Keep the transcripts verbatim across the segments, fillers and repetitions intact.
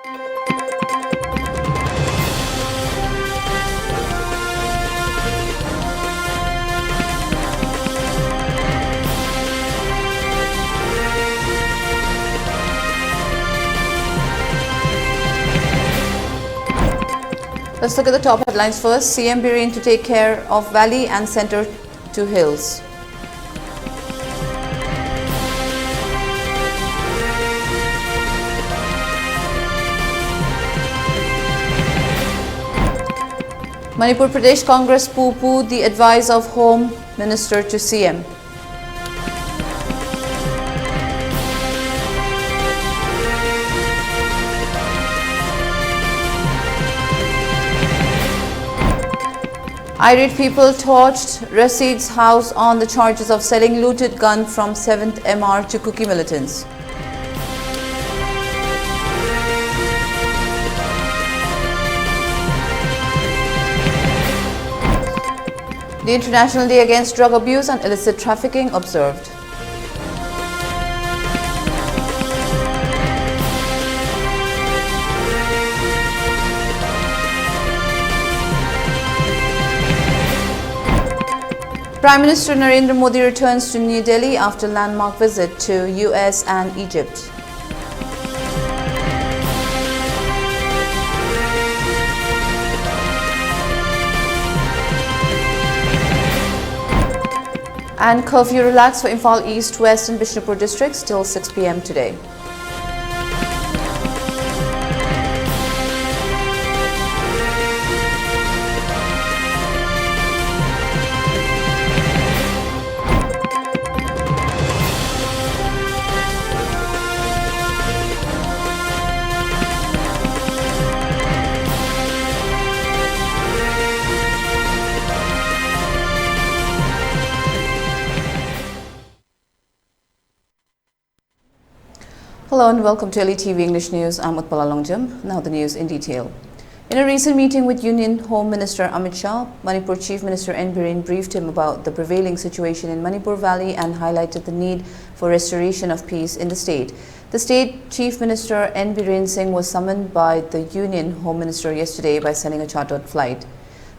Let's look at the top headlines first. C M Biren to take care of valley and center to hills. Manipur Pradesh Congress poo-poo the advice of Home Minister to C M. Irate people torched Rashid's house on the charges of selling looted gun from seventh M R to Kuki militants. The International Day Against Drug Abuse and Illicit Trafficking observed. Prime Minister Narendra Modi returns to New Delhi after landmark visit to U S and Egypt. And curfew relaxed for Imphal East, West and Bishnupur districts till six p m today. Hello and welcome to L E T V English News. I'm Utpala Longjam. Now the news in detail. In a recent meeting with Union Home Minister Amit Shah, Manipur Chief Minister N Biren briefed him about the prevailing situation in Manipur Valley and highlighted the need for restoration of peace in the state. The state Chief Minister N Biren Singh was summoned by the Union Home Minister yesterday by sending a chartered flight.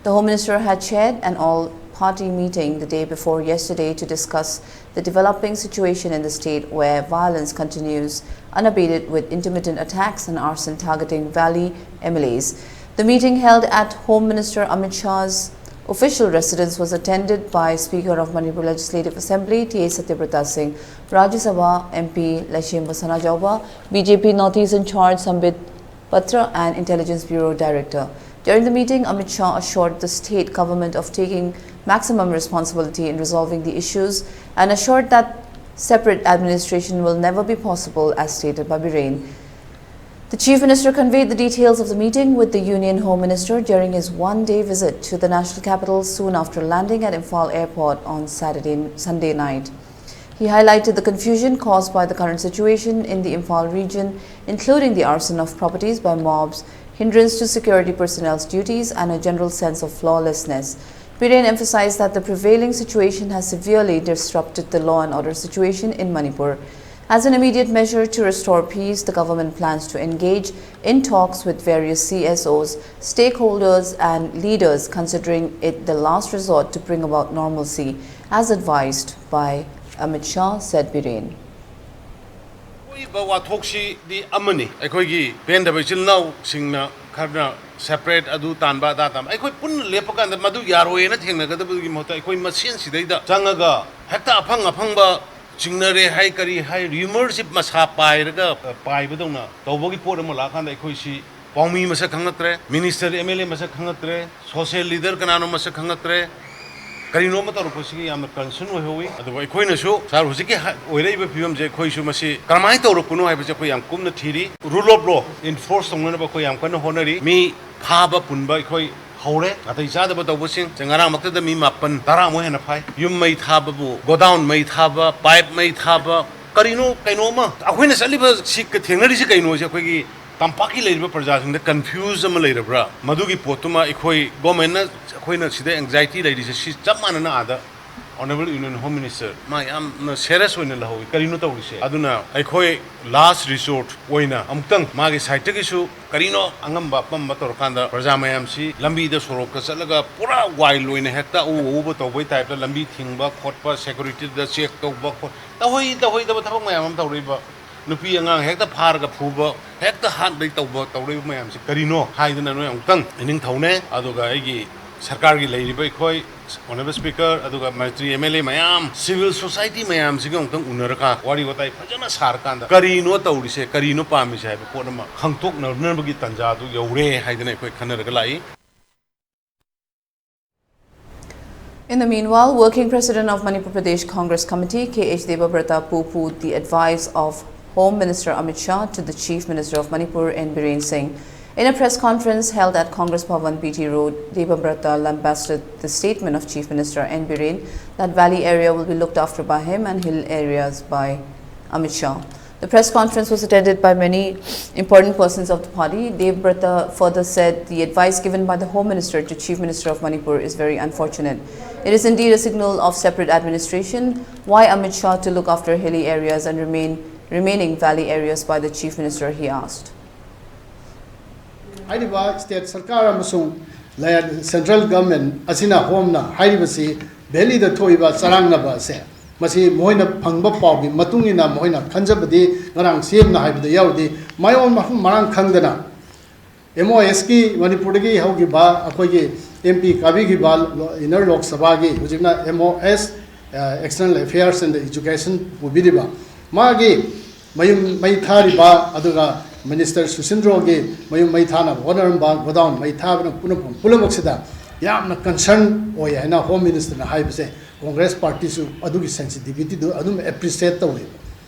The Home Minister had chaired an all party meeting the day before yesterday to discuss the developing situation in the state, where violence continues unabated with intermittent attacks and arson targeting Valley M L As. The meeting, held at Home Minister Amit Shah's official residence, was attended by Speaker of Manipur Legislative Assembly T A Satyabrata Singh, Rajya Sabha M P Lashem Basanajaoba, B J P Northeast in charge Sambit Patra, and Intelligence Bureau Director. During the meeting, Amit Shah assured the state government of taking maximum responsibility in resolving the issues and assured that separate administration will never be possible, as stated by Biren. The Chief Minister conveyed the details of the meeting with the Union Home Minister during his one-day visit to the national capital soon after landing at Imphal Airport on Saturday, Sunday night. He highlighted the confusion caused by the current situation in the Imphal region, including the arson of properties by mobs, hindrance to security personnel's duties, and a general sense of lawlessness. Biren emphasized that the prevailing situation has severely disrupted the law and order situation in Manipur. As an immediate measure to restore peace, the government plans to engage in talks with various C S Os, stakeholders, and leaders, considering it the last resort to bring about normalcy, as advised by Amit Shah, said Biren. ꯑꯣꯏꯕ ꯋꯥꯊꯣꯛꯁꯤꯗꯤ ꯑꯃꯅꯤ꯫ ꯑꯩꯈꯣꯏꯒꯤ ꯄꯦꯟꯗꯕ ꯏꯆꯤꯜ ꯏꯅꯥꯎꯁꯤꯡꯅ ꯈꯔꯅ separate ꯑꯗꯨ ꯇꯥꯟꯕ ꯑꯗꯥ ꯇꯥꯟꯕ, ꯑꯩꯈꯣꯏ ꯄꯨꯟꯅ ꯂꯦꯞꯄ ꯀꯥꯟꯗ ꯃꯗꯨ ꯌꯥꯔꯣꯏꯅ ꯊꯦꯡꯅꯒꯗꯕꯒꯤ ꯃꯍꯨꯠꯇ ꯑꯩꯈꯣꯏ ꯃꯁꯦꯟ ꯁꯤꯗꯩꯗ ꯆꯪꯉꯒ ꯍꯦꯛꯇ ꯑꯐꯪ ꯑꯐꯪꯕ ꯆꯤꯡꯅꯔꯦ ꯍꯥꯏ ꯀꯔꯤ ꯍꯥꯏ, rumourꯁꯤ ꯃꯁꯥ ꯄꯥꯏꯔꯒ, ꯑ, ꯄꯥꯏꯕꯗꯧꯅ ꯇꯧꯕꯒꯤ ꯄꯣꯠ ꯑꯃ ꯂꯥꯛꯑꯀꯥꯟꯗ ꯑꯩꯈꯣꯏꯁꯤ ꯄꯥꯎꯃꯤ ꯃꯁꯛ ꯈꯪꯉꯛꯇ꯭ꯔꯦ, minister, M L A ꯃꯁꯛ ꯈꯪꯉꯛꯇ꯭ꯔꯦ, social leader ꯀꯅꯥꯅꯣ ꯃꯁꯛ ꯈꯪꯉꯛꯇ꯭ꯔꯦ꯫ ꯀꯔꯤꯅꯣ ꯑꯃ ꯇꯧꯔꯛꯄꯁꯤꯒꯤ ꯌꯥꯝꯅ concern ꯑꯣꯏꯍꯧꯋꯤ꯫ ꯑꯗꯨꯕꯨ ꯑꯩꯈꯣꯏꯅꯁꯨ ꯁꯥꯔ ꯍꯧꯖꯤꯛꯀꯤ ꯍ-, ꯑꯣꯏꯔꯛꯏꯕ ꯐꯤꯕꯝꯁꯦ ꯑꯩꯈꯣꯏꯁꯨ ꯃꯁꯤ ꯀꯔꯝꯍꯥꯏꯅ ꯇꯧꯔꯛꯄꯅꯣ ꯍꯥꯏꯕꯁꯦ ꯑꯩꯈꯣꯏ ꯌꯥꯝ ꯀꯨꯞꯅ ꯊꯤꯔꯤ꯫ Rule of law enforce ꯇꯧꯅꯅꯕ ꯑꯩꯈꯣꯏ ꯌꯥꯝ ꯀꯟꯅ ꯍꯣꯠꯅꯔꯤ꯫ ꯃꯤ ꯐꯥꯕ ꯄꯨꯟꯕ ꯑꯩꯈꯣꯏ ꯍꯧꯔꯦ꯫ ꯅꯥꯇꯩ ꯆꯥꯗꯕ ꯇꯧꯕꯁꯤꯡ ꯁꯦ ꯉꯔꯥꯡꯃꯛꯇꯗ ꯃꯤ ꯃꯥꯄꯟ ꯇꯔꯥꯃꯨꯛ ꯍꯦꯟꯅ ꯐꯥꯏ꯫ ꯌꯨꯝ ꯃꯩ ꯊꯥꯕꯕꯨ, godown ꯃꯩ ꯊꯥꯕ, pipe ꯃꯩ ꯊꯥꯕ, ꯀꯔꯤꯅꯣ ꯀꯩꯅꯣ ꯑꯃ ꯑꯩꯈꯣꯏꯅ ꯆꯠꯂꯤꯕ ꯁꯤ ꯊꯦꯡꯅꯔꯤꯁꯤ ꯀꯩꯅꯣꯁꯦ ꯑꯩꯈꯣꯏꯒꯤ ꯇꯝꯄꯥꯛꯀꯤ ꯂꯩꯔꯤꯕ ꯄ꯭ꯔꯖꯥꯁꯤꯡꯗ ꯀꯟꯐ꯭ꯌꯨꯁ ꯑꯃ ꯂꯩꯔꯕ꯭ꯔꯥ? ꯃꯗꯨꯒꯤ ꯄꯣꯠꯇꯨꯃ ꯑꯩꯈꯣꯏ ꯒꯣꯔꯃꯦꯟꯅ, ꯑꯩꯈꯣꯏꯅ ꯁꯤꯗ ꯑꯦꯡꯖꯥꯏꯇꯤ ꯂꯩꯔꯤꯁꯦ ꯁꯤ ꯆꯞ ꯃꯥꯟꯅꯅ ꯑꯥꯗ Honourable Union Home Minister ꯃꯥ ꯌꯥꯝꯅ ꯁꯦꯔꯤꯌꯁ ꯑꯣꯏꯅ ꯂꯧꯍꯧꯏ꯫ ꯀꯔꯤꯅꯣ ꯇꯧꯔꯤꯁꯦ? ꯑꯗꯨꯅ ꯑꯩꯈꯣꯏ ꯂꯥꯁ ꯔꯤꯁꯣꯔꯠ ꯑꯣꯏꯅ ꯑꯃꯨꯛꯇꯪ ꯃꯥꯒꯤ ꯁꯥꯏꯠꯇꯒꯤꯁꯨ ꯀꯔꯤꯅꯣ ꯑꯉꯝꯕ ꯑꯄꯝꯕ ꯇꯧꯔꯀꯥꯟꯗ ꯄ꯭ꯔꯖꯥ ꯃꯌꯥꯝꯁꯤ ꯂꯝꯕꯤꯗ ꯁꯣꯔꯣꯛꯇ ꯆꯠꯂꯒ ꯄꯨꯔꯥ ꯋꯥꯏꯜ ꯑꯣꯏꯅ ꯍꯦꯛꯇ ꯑꯎ ꯑꯎꯕ ꯇꯧꯕꯩ ꯇꯥꯏꯞꯇ ꯂꯝꯕꯤ ꯊꯤꯡꯕ ꯈꯣꯠꯄ, ꯁꯦꯀ꯭ꯌꯨꯔꯤꯇꯤꯗ ꯆꯦꯛ ꯇꯧꯕ ꯈꯣꯠ-, ꯇꯧꯍꯩ ꯇꯧꯍꯩꯗꯕ ꯊꯕꯛ ꯃꯌꯥꯝ ꯑꯃ ꯇꯧꯔꯛꯏꯕ꯫ ꯅꯨꯄꯤ ꯑꯉꯥꯡ ꯍꯦꯛꯇ ꯐꯥꯔꯒ ꯐꯨꯕ, ꯍꯦꯛꯇ ꯍꯥꯠꯂꯩ ꯇꯧꯕ, ꯇꯧꯔꯛꯏꯕ ꯃꯌꯥꯝꯁꯤ ꯀꯔꯤꯅꯣ ꯍꯥꯏꯗꯅ ꯅꯣꯏ ꯑꯃꯨꯛꯇꯪ ꯏꯅꯤꯡꯊꯧꯅꯦ꯫ ꯑꯗꯨꯒ ꯑꯩꯒꯤ ꯁꯔꯀꯥꯔꯒꯤ ꯂꯩꯔꯤꯕ ꯑꯩꯈꯣꯏ Honourable Speaker ꯑꯗꯨꯒ ꯃꯩꯇ꯭ꯔꯤ M L A ꯃꯌꯥꯝ, civil society ꯃꯌꯥꯝꯁꯤꯒ ꯑꯃꯨꯛꯇꯪ ꯎꯅꯔꯀꯥꯟ, ꯋꯥꯔꯤ ꯋꯥꯇꯥꯏ ꯐꯖꯅ ꯁꯥꯔꯀꯥꯟꯗ ꯀꯔꯤꯅꯣ ꯇꯧꯔꯤꯁꯦ, ꯀꯔꯤꯅꯣ ꯄꯥꯝꯃꯤꯁꯦ ꯍꯥꯏꯕ ꯄꯣꯠ ꯑꯃ ꯈꯪꯗꯣꯛꯅꯅꯕꯒꯤ ꯇꯥꯟꯖꯥꯗꯨ ꯌꯧꯔꯦ ꯍꯥꯏꯗꯅ ꯑꯩꯈꯣꯏ ꯈꯟꯅꯔꯒ ꯂꯥꯛꯏ꯫ In the meanwhile, Working President of Manipur Pradesh Congress Committee, K H Debabrata, poo-pooed the advice of Home Minister Amit Shah to the Chief Minister of Manipur, N Biren Singh. In a press conference held at Congress Bhavan, B T Road, Debabrata lambasted the statement of Chief Minister N Biren that valley area will be looked after by him and hill areas by Amit Shah. The press conference was attended by many important persons of the party. Debabrata further said the advice given by the Home Minister to Chief Minister of Manipur is very unfortunate. It is indeed a signal of separate administration. Why Amit Shah to look after hilly areas and remain remaining valley areas by the Chief Minister, he asked. ꯍꯥꯏꯔꯤꯕ state ꯁꯔꯀꯥꯔ ꯑꯃꯁꯨꯡ central government ꯑꯁꯤꯅ ꯍꯣꯝꯅ ꯍꯥꯏꯔꯤꯕꯁꯤ valid ꯊꯣꯛꯏꯕ ꯆꯔꯥꯡꯅꯕ ꯑꯁꯦ ꯃꯁꯤ ꯃꯈꯣꯏꯅ ꯐꯪꯕ ꯄꯥꯎꯒꯤ ꯃꯇꯨꯡ ꯏꯟꯅ ꯃꯈꯣꯏꯅ ꯈꯟꯖꯕꯗꯤ ꯉꯔꯥꯡ ꯁꯤ ꯑꯦꯝꯅ ꯍꯥꯏꯕꯗ ꯌꯥꯎꯔꯤꯗꯤ ꯃꯑꯣꯡ ꯃꯐꯝ ꯃꯔꯥꯡ ꯈꯪꯗꯅ ꯑꯦꯝ ꯑꯣ ꯑꯦꯁꯀꯤ ꯃꯅꯤꯄꯨꯔꯗꯒꯤ ꯍꯧꯈꯤꯕ ꯑꯩꯈꯣꯏꯒꯤ ꯑꯦꯝ ꯄꯤ ꯀꯥꯕꯤꯈꯤꯕ ꯏꯟꯅꯔ ꯂꯣꯛ ꯁꯚꯥꯒꯤ ꯍꯧꯖꯤꯛꯅ M O S external affairs and education ꯄꯨꯕꯤꯔꯤꯕ ꯃꯥꯒꯤ ꯃꯌꯨꯝ ꯃꯩ ꯊꯥꯔꯤꯕ ꯑꯗꯨꯒ ꯃꯤꯅꯤꯁꯇꯔ ꯁꯨꯁꯤꯟꯗ꯭ꯔꯣꯒꯤ ꯃꯌꯨꯝ ꯃꯩ ꯊꯥꯅꯕ ꯍꯣꯠꯅꯔꯝꯕ ꯒꯣꯗꯥꯎꯟ ꯃꯩ ꯊꯥꯕꯅ ꯄꯨꯝꯅꯃꯛ ꯄꯨꯝꯅꯃꯛꯁꯤꯗ ꯌꯥꯝꯅ ꯀꯟꯁꯔꯟ ꯑꯣꯏ ꯍꯥꯏꯅ ꯍꯣꯝ ꯃꯤꯅꯤꯁꯇꯔꯅ ꯍꯥꯏꯕꯁꯦ ꯀꯣꯡꯒ꯭ꯔꯦꯁ ꯄꯥꯔꯇꯤꯁꯨ ꯑꯗꯨꯒꯤ ꯁꯦꯟꯁꯤꯇꯤꯚꯤꯇꯤꯗꯨ ꯑꯗꯨꯝ ꯑꯦꯄ꯭ꯔꯤꯁꯤꯌꯦꯠ ꯇꯧꯋꯦꯕ꯫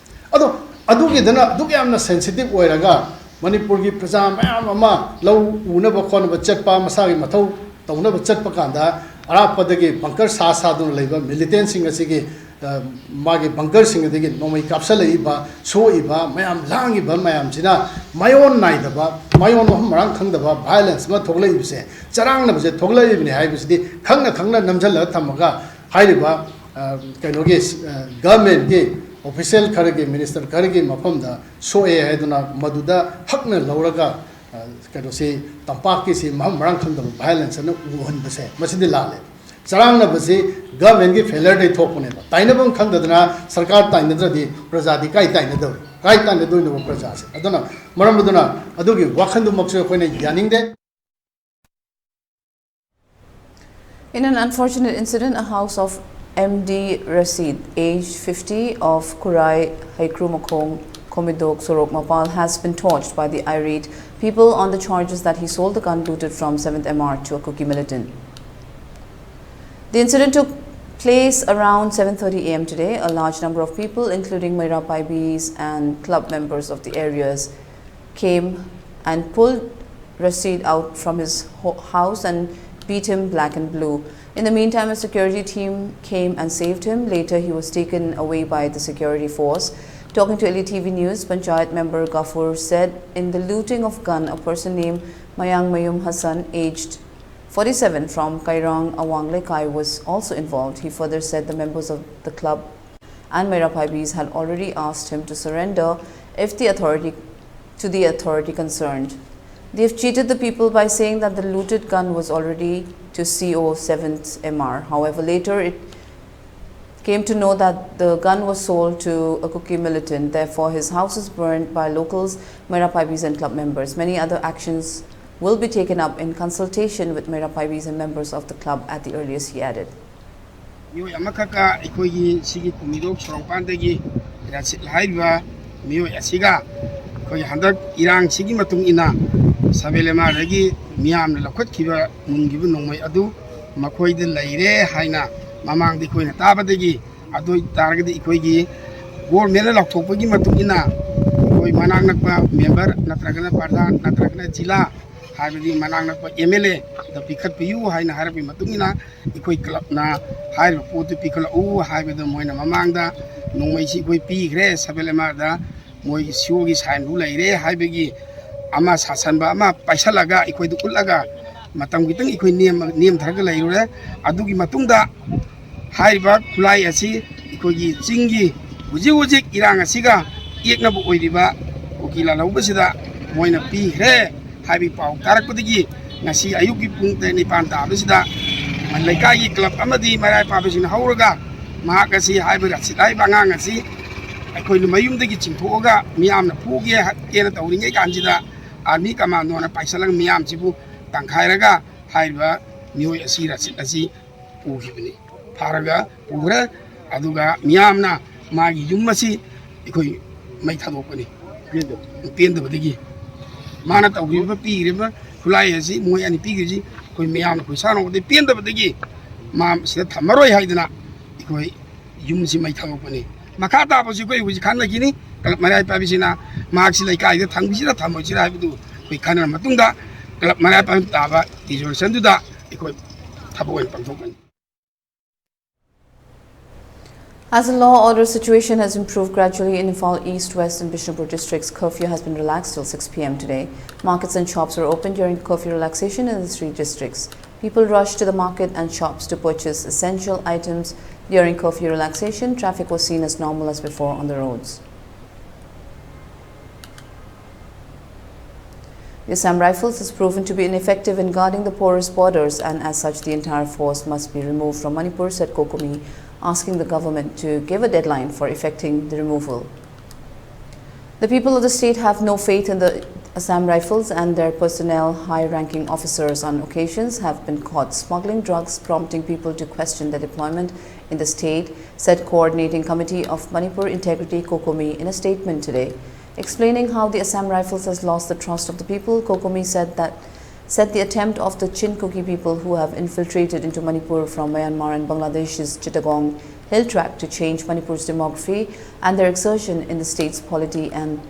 ꯑꯗꯣ ꯑꯗꯨꯒꯤꯗꯅ ꯑꯗꯨꯛ ꯌꯥꯝꯅ ꯁꯦꯟꯁꯤꯇꯤꯚ ꯑꯣꯏꯔꯒ ꯃꯅꯤꯄꯨꯔꯒꯤ ꯄ꯭ꯔꯖꯥ ꯃꯌꯥꯝ ꯑꯃ ꯂꯧ ꯎꯅꯕ ꯈꯣꯠꯅꯕ ꯆꯠꯄ ꯃꯁꯥꯒꯤ ꯃꯊꯧ ꯇꯧꯅꯕ ꯆꯠꯄ ꯀꯥꯟꯗ ꯑꯔꯥꯞꯄꯗꯒꯤ ꯕꯪꯀꯔ ꯁꯥ ꯁꯥꯗꯨꯅ ꯂꯩꯕ ꯃꯤꯂꯤꯇꯦꯟꯁꯤꯡ ꯑꯁꯤꯒꯤ ꯃꯥꯒꯤ ꯕꯪꯀꯔꯁꯤꯡ ꯑꯗꯒꯤ ꯅꯣꯡꯃꯩ ꯀꯥꯞꯁꯤꯜꯂꯛꯏꯕ, ꯁꯣꯛꯏꯕ ꯃꯌꯥꯝ, ꯂꯥꯡꯉꯤꯕ ꯃꯌꯥꯝꯁꯤꯅ ꯃꯥꯏꯑꯣꯟ ꯅꯥꯏꯗꯕ, ꯃꯥꯏꯑꯣꯟ ꯃꯐꯝ ꯃꯔꯥꯡ ꯈꯪꯗꯕ violence ꯑꯃ ꯊꯣꯛꯂꯛꯏꯕꯁꯦ, ꯆꯔꯥꯡꯅꯕꯁꯦ ꯊꯣꯛꯂꯛꯏꯕꯅꯤ ꯍꯥꯏꯕꯁꯤꯗꯤ ꯈꯪꯅ ꯈꯪꯅ ꯅꯝꯁꯤꯜꯂꯒ ꯊꯝꯃꯒ ꯍꯥꯏꯔꯤꯕ, ꯑ, ꯀꯩꯅꯣꯒꯤ, ꯑ, governmentꯀꯤ official ꯈꯔꯒꯤ, minister ꯈꯔꯒꯤ ꯃꯐꯝꯗ ꯁꯣꯛꯑꯦ ꯍꯥꯏꯗꯨꯅ ꯃꯗꯨꯗ ꯍꯛꯅ ꯂꯧꯔꯒ, ꯑ, ꯀꯩꯅꯣꯁꯤ, ꯇꯝꯄꯥꯛꯀꯤꯁꯤ ꯃꯐꯝ ꯃꯔꯥꯡ ꯈꯪꯗꯕ violence ꯑꯅ ꯎꯍꯟꯕꯁꯦ, ꯃꯁꯤꯗꯤ ꯂꯥꯜꯂꯦ꯫ ꯆꯔꯥꯡꯅꯕꯁꯤ governmentꯀꯤ failureꯗꯩ ꯊꯣꯛꯄꯅꯦꯕ꯫ ꯇꯥꯏꯅꯐꯝ ꯈꯪꯗꯗꯅ ꯁꯔꯀꯥꯔ ꯇꯥꯏꯅꯗ꯭ꯔꯗꯤ ꯄ꯭ꯔꯖꯥꯗꯤ ꯀꯥꯏ ꯇꯥꯏꯅꯗꯧꯔꯤ? ꯀꯥꯏ ꯇꯥꯏꯅꯗꯣꯏꯅꯣꯕ ꯄ꯭ꯔꯖꯥꯁꯦ? ꯑꯗꯨꯅ, ꯃꯔꯝ ꯑꯗꯨꯅ ꯑꯗꯨꯒꯤ ꯋꯥꯈꯜꯗꯨꯃꯛꯁꯨ ꯑꯩꯈꯣꯏꯅ ꯌꯥꯅꯤꯡꯗꯦ꯫ In an unfortunate incident, a house of M D Rashid, age fifty, of Khurai Heikrumakhong, Khomidok, Sorok Mapal, has been torched by the irate people on the charges that he sold the gun looted from seventh M R to a Kuki militant. The incident took place around seven thirty a m today. A large number of people, including Meira Paibis and club members of the areas, came and pulled Rashid out from his ho- house and beat him black and blue. In the meantime, a security team came and saved him. Later, he was taken away by the security force. Talking to L E T V News, Panchayat member Gafur said in the looting of gun, a person named Mayang Mayum Hassan, aged forty-seven, from Kairang Awang Lekai, was also involved. He further said the members of the club and Meira Paibis had already asked him to surrender if the authority to the authority concerned. They've cheated the people by saying that the looted gun was already to C O seventh M R. However, later it came to know that the gun was sold to a Kuki militant. Therefore, his house is burned by locals, Meira Paibis and club members. Many other actions will be taken up in consultation with Meira Paibis and members of the club at the earliest, he added. ꯃꯤꯑꯣꯏ ꯑꯃꯈꯛꯀ ꯑꯩꯈꯣꯏꯒꯤ ꯁꯤꯒꯤ ꯀꯨꯝꯃꯤꯗꯣꯛ ꯁꯣꯔꯣꯛꯄꯥꯟꯗꯒꯤ ꯔꯁꯤꯠ ꯍꯥꯏꯔꯤꯕ ꯃꯤꯑꯣꯏ ꯑꯁꯤꯒ ꯑꯩꯈꯣꯏꯒꯤ ꯍꯟꯗꯛ ꯏꯔꯥꯡꯁꯤꯒꯤ ꯃꯇꯨꯡ ꯏꯟꯅ ꯁꯕꯦꯂꯦꯃꯥꯗꯒꯤ ꯃꯤꯌꯥꯝꯅ ꯂꯧꯈꯠꯈꯤꯕ ꯃꯨꯟꯈꯤꯕ ꯅꯣꯡꯃꯩ ꯑꯗꯨ ꯃꯈꯣꯏꯗ ꯂꯩꯔꯦ ꯍꯥꯏꯅ ꯃꯃꯥꯡꯗ ꯑꯩꯈꯣꯏꯅ ꯇꯥꯕꯗꯒꯤ, ꯑꯗꯨ ꯑꯣꯏ ꯇꯥꯔꯒꯗꯤ ꯑꯩꯈꯣꯏꯒꯤ ꯒꯣꯔꯃꯦꯟꯅ ꯂꯥꯎꯊꯣꯛꯄꯒꯤ ꯃꯇꯨꯡ ꯏꯟꯅ ꯑꯩꯈꯣꯏ ꯃꯅꯥꯛ ꯅꯛꯄ ꯃꯦꯝꯕꯔ ꯅꯠꯇ꯭ꯔꯒꯅ ꯄ꯭ꯔꯙꯥꯟ ꯅꯠꯇ꯭ꯔꯒꯅ ꯖꯤꯂꯥ ꯍꯥꯏꯕꯗꯤ ꯃꯅꯥꯛ ꯅꯛꯄ ꯑꯦꯝ ꯑꯦꯜ ꯑꯦꯗ ꯄꯤꯈꯠꯄꯤꯌꯨ ꯍꯥꯏꯅ ꯍꯥꯏꯔꯛꯄꯒꯤ ꯃꯇꯨꯡ ꯏꯟꯅ ꯑꯩꯈꯣꯏ ꯀ꯭ꯂꯕꯅ ꯍꯥꯏꯔꯤꯕ ꯄꯣꯠꯇꯨ ꯄꯤꯈꯠꯂꯛꯎ ꯍꯥꯏꯕꯗ ꯃꯣꯏꯅ ꯃꯃꯥꯡꯗ ꯅꯣꯡꯃꯩꯁꯤ ꯑꯩꯈꯣꯏ ꯄꯤꯈ꯭ꯔꯦ ꯁꯕ ꯑꯦꯝ ꯑꯥꯔꯗ, ꯃꯣꯏꯒꯤ ꯁꯤ ꯑꯣꯒꯤ ꯁꯥꯏꯟꯕꯨ ꯂꯩꯔꯦ ꯍꯥꯏꯕꯒꯤ ꯑꯃ ꯁꯥꯁꯟꯕ ꯑꯃ ꯄꯥꯏꯁꯜꯂꯒ ꯑꯩꯈꯣꯏꯗ ꯎꯠꯂꯒ ꯃꯇꯝ ꯈꯤꯇꯪ ꯑꯩꯈꯣꯏ ꯅꯦꯝ-, ꯅꯦꯝꯊꯔꯒ ꯂꯩꯔꯨꯔꯦ꯫ ꯑꯗꯨꯒꯤ ꯃꯇꯨꯡꯗ ꯍꯥꯏꯔꯤꯕ ꯈꯨꯠꯂꯥꯏ ꯑꯁꯤ ꯑꯩꯈꯣꯏꯒꯤ ꯆꯤꯡꯒꯤ ꯍꯧꯖꯤꯛ ꯍꯧꯖꯤꯛ ꯏꯔꯥꯡ ꯑꯁꯤꯒ ꯌꯦꯛꯅꯕ ꯑꯣꯏꯔꯤꯕ ꯀꯨꯀꯤ ꯂꯥꯜꯍꯧꯕꯁꯤꯗ ꯃꯣꯏꯅ ꯄꯤꯈ꯭ꯔꯦ ꯍꯥꯏꯕꯒꯤ ꯄꯥꯎ ꯇꯥꯔꯛꯄꯗꯒꯤ ꯉꯁꯤ ꯑꯌꯨꯛꯀꯤ ꯄꯨꯡ ꯇꯔꯦꯠ ꯅꯤꯄꯥꯟ ꯇꯥꯕꯁꯤꯗ ꯂꯩꯀꯥꯏꯒꯤ ꯀ꯭ꯂꯕ ꯑꯃꯗꯤ ꯃꯔꯥꯏ ꯄꯥꯕꯁꯤꯡꯅ ꯍꯧꯔꯒ ꯃꯍꯥꯛ ꯑꯁꯤ ꯍꯥꯏꯕ ꯔꯁꯤꯠ ꯍꯥꯏꯕ ꯑꯉꯥꯡ ꯑꯁꯤ ꯑꯩꯈꯣꯏꯅ ꯃꯌꯨꯝꯗꯒꯤ ꯆꯤꯡꯊꯣꯛꯑꯒ ꯃꯤꯌꯥꯝꯅ ꯐꯨꯒꯦ ꯍꯥꯠꯀꯦꯅ ꯇꯧꯔꯤꯉꯩ ꯀꯥꯟꯁꯤꯗ ꯑꯥꯔꯃꯤ ꯀꯃꯥꯟꯗꯣꯅ ꯄꯥꯏꯁꯜꯂꯒ ꯃꯤꯌꯥꯝꯁꯤꯕꯨ ꯇꯪꯈꯥꯏꯔꯒ ꯍꯥꯏꯔꯤꯕ ꯃꯤꯑꯣꯏ ꯑꯁꯤ ꯔꯁꯤꯠ ꯑꯁꯤ ꯄꯨꯈꯤꯕꯅꯤ꯫ ꯐꯥꯔꯒ ꯄꯨꯈ꯭ꯔꯦ꯫ ꯑꯗꯨꯒ ꯃꯤꯌꯥꯝꯅ ꯃꯥꯒꯤ ꯌꯨꯝ ꯑꯁꯤ ꯑꯩꯈꯣꯏ ꯃꯩ ꯊꯥꯗꯣꯛꯄꯅꯤ꯫ ꯄꯦꯟꯗꯕꯗꯒꯤ ꯃꯥꯅ ꯇꯧꯈꯤꯕ, ꯄꯤꯈ꯭ꯔꯤꯕ ꯈꯨꯠꯂꯥꯏ ꯑꯁꯤ, ꯃꯣꯏ ꯑꯅꯤ ꯄꯤꯈ꯭ꯔꯤꯁꯤ ꯑꯩꯈꯣꯏ ꯃꯤꯌꯥꯝꯅ ꯈꯣꯏꯁꯥꯎꯅꯕꯗꯒꯤ ꯄꯦꯟꯗꯕꯗꯒꯤ ꯃꯥ ꯁꯤꯗ ꯊꯝꯃꯔꯣꯏ ꯍꯥꯏꯗꯅ ꯑꯩꯈꯣꯏ ꯌꯨꯝꯁꯤ ꯃꯩ ꯊꯥꯗꯣꯛꯄꯅꯤ꯫ ꯃꯈꯥ ꯇꯥꯕꯁꯤ ꯑꯩꯈꯣꯏ ꯍꯧꯖꯤꯛ ꯈꯟꯅꯈꯤꯅꯤ꯫ ꯀ꯭ꯂꯕ ꯃꯔꯥꯏ ꯄꯥꯏꯕꯤꯁꯤꯅ ꯃꯍꯥꯛꯁꯤ ꯂꯩꯀꯥꯏꯗ ꯊꯝꯈꯤꯁꯤꯔꯥ ꯊꯝꯃꯣꯏꯁꯤꯔꯥ ꯍꯥꯏꯕꯗꯨ ꯑꯩꯈꯣꯏ ꯈꯟꯅꯔ ꯃꯇꯨꯡꯗ ꯀ꯭ꯂꯕ ꯃꯔꯥꯏ ꯄꯥꯏꯕ ꯇꯥꯕ ꯔꯤꯖꯣꯂꯨꯁꯟꯗꯨꯗ ꯑꯩꯈꯣꯏ ꯊꯕꯛ ꯑꯣꯏꯅ ꯄꯥꯡꯊꯣꯛꯀꯅꯤ꯫ As the law order situation has improved gradually in Imphal East, West, and Bishnupur districts, curfew has been relaxed till six p m today. Markets and shops were open during the curfew relaxation in the three districts. People rushed to the market and shops to purchase essential items. During curfew relaxation, traffic was seen as normal as before on the roads. The Assam Rifles has proven to be ineffective in guarding the porous borders, and as such, the entire force must be removed from Manipur, said COCOMI, asking the government to give a deadline for effecting the removal. The people of the state have no faith in the Assam Rifles and their personnel. High-ranking officers on occasions have been caught smuggling drugs, prompting people to question their deployment in the state, said Coordinating Committee of Manipur Integrity, COCOMI, in a statement today. Explaining how the Assam Rifles has lost the trust of the people, COCOMI said that said the attempt of the Chin Kuki people who have infiltrated into Manipur from Myanmar and Bangladesh's Chittagong Hill Tract to change Manipur's demography and their exertion in the state's polity and